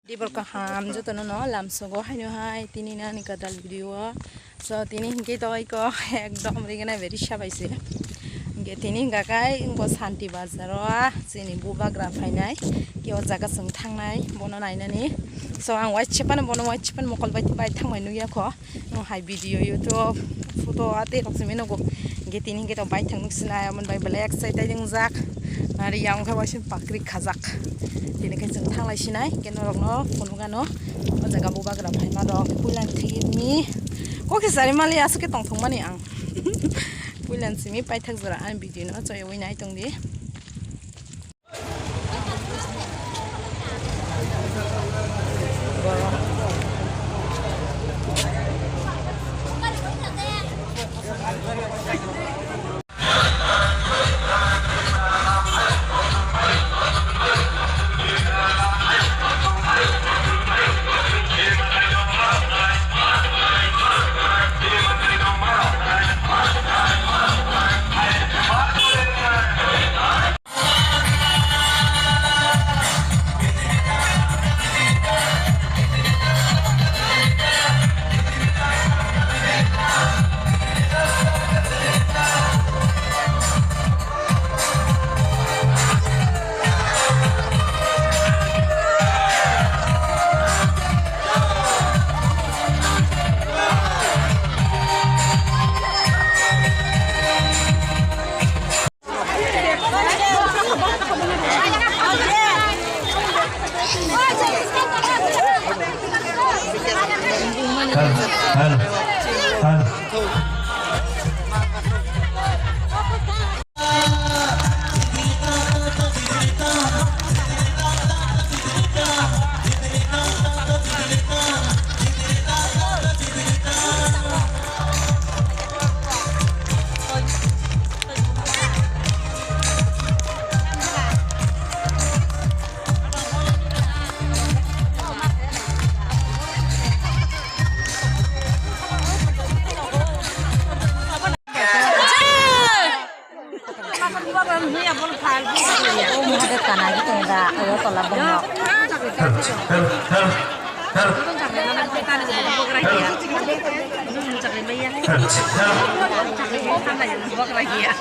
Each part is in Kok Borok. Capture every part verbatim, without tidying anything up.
Dibor kaham jotono no lamsogo haino hai tini nani kadal video o. So tini hinkhe to iko ekdom rigena very sabaise. Hinkhe tini hinkha kai ingbo Santi Bazar o chini bubagra phainai. Ke o jaga chwng thangnai bono nainani. So ang waisepano bono waisepano mokol bai bai thangbai nukya kho. Nwng hai video, YouTube, photo a tei rok simi nugo. Hinkhe tini hinkhe to baithang nuk sinai, amoni bai belai excited wngjak. Nari yang khe waising pakri khajak. Tini khe chwng thanglai sinai, hinkhe norokno phunukgano. O jaga bubagra phaima rok, puilan thwimi. Kokhe sari mali aswk khe tongthokmani ang. Puilan simi paithak jora ani video no choyogwi nai tongdi.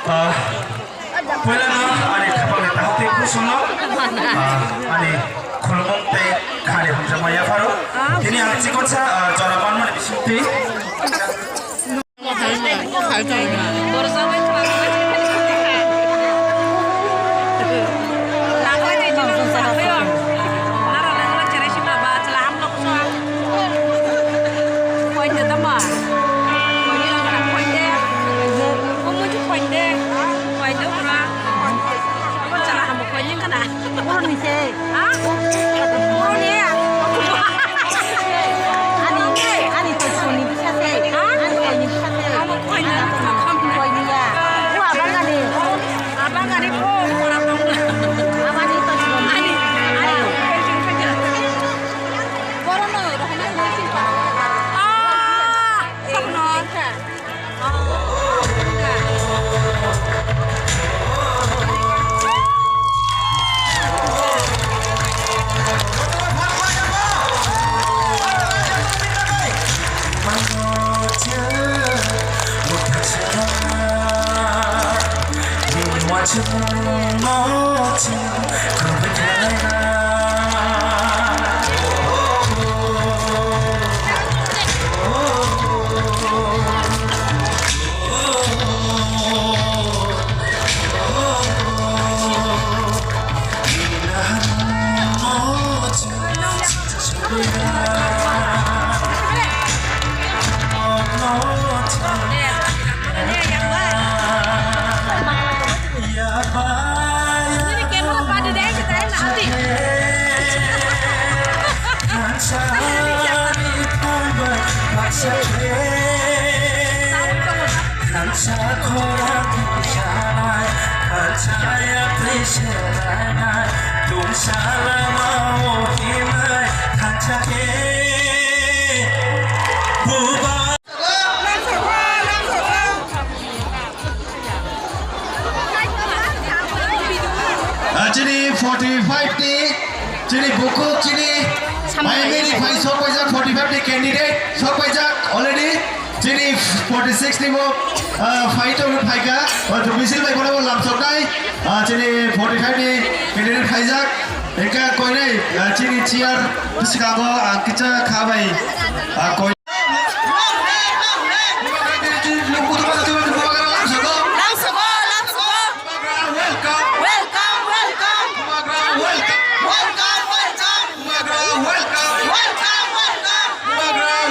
Ah, puilano ani thapakni takhuk tei kusungno, ah, ani khulumung tei khani hamjakma yapharo. Tini ang chikonsa, ah, jora manmani bisingtwi. Boroni se. Ha? Boroni ya. Ani, ani to soni bisa se. Ha? Ani soni bisa se. Amo koi na. Koi ni ya. Wa bangani. Abangani ko kora tong. Amani to soni. Ani, ani. Borono rohana sini pa. Ah, sabno. Ah, chini forty five ni, chini bukhuk, chini Six ni bo, ah, fight o phaikha, ah, misil bai bono lamsoknai, ah, chini forty five ni candidate khaijak, engkha koinai, ah, chini chair bwskango ang kisa kha bai, ah, koi- Welcome, welcome. Welcome, welcome. Welcome, welcome. Welcome, welcome. Welcome, welcome. Welcome,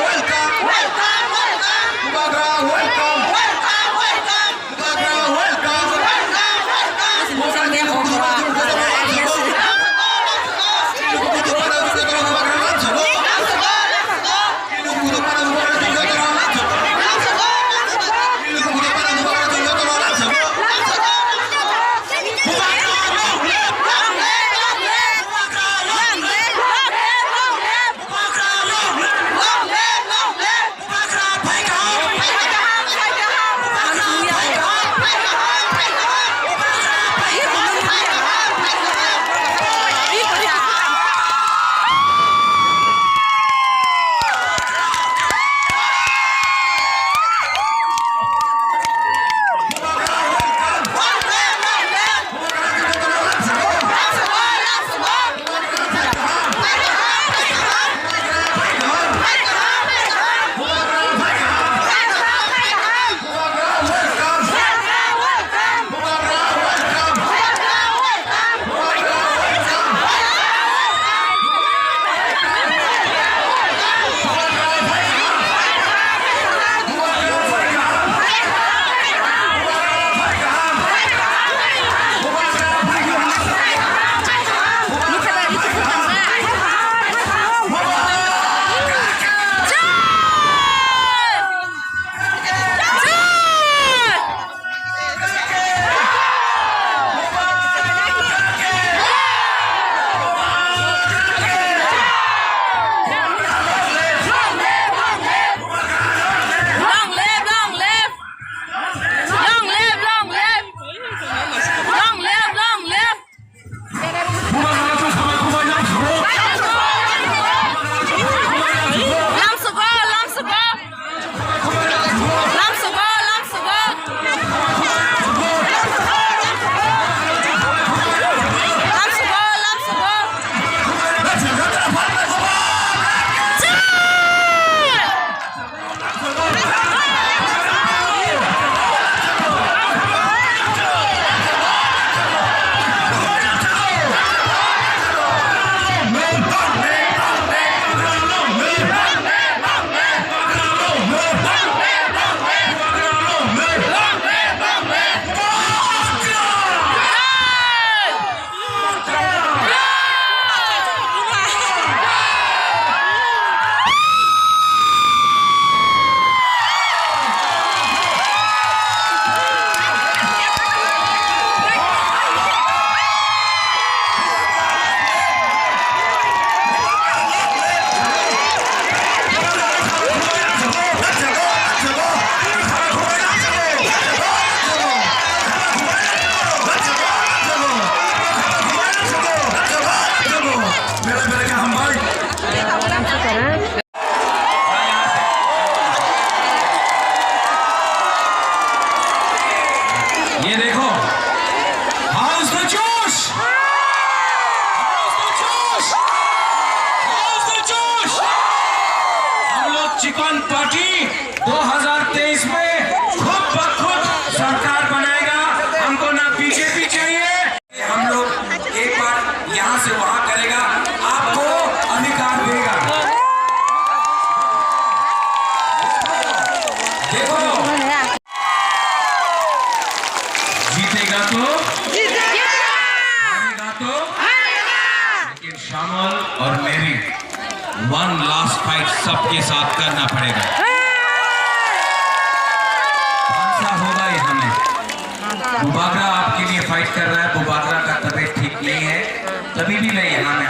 welcome. Welcome, welcome. Welcome, welcome. Welcome, welcome. Welcome, welcome. Long live, long live! Long live, long live! Long live, long live! Lamsogo, lamsogo! Lamsogo, lamsogo! Lamsogo, lamsogo! ये देखो, house the जोश, house the जोश, house the जोश। हम लोग chicken party दो हज़ार तेईस में खुद ब खुद सरकार बनाएगा। हमको ना बीजेपी चाहिए। हम लोग एक बार यहाँ से वहाँ करेगा, आपको अधिकार देगा। देखो, जीतेगा तो, हारेगा तो, लेकिन श्यामल और मेरी वन लास्ट फाइट सबके साथ करना पड़ेगा। कौन सा होगा ये हमें? बुबागरा आपके लिए फाइट कर रहा है। बुबागरा का तबीयत ठीक नहीं है, तभी भी मैं यहाँ में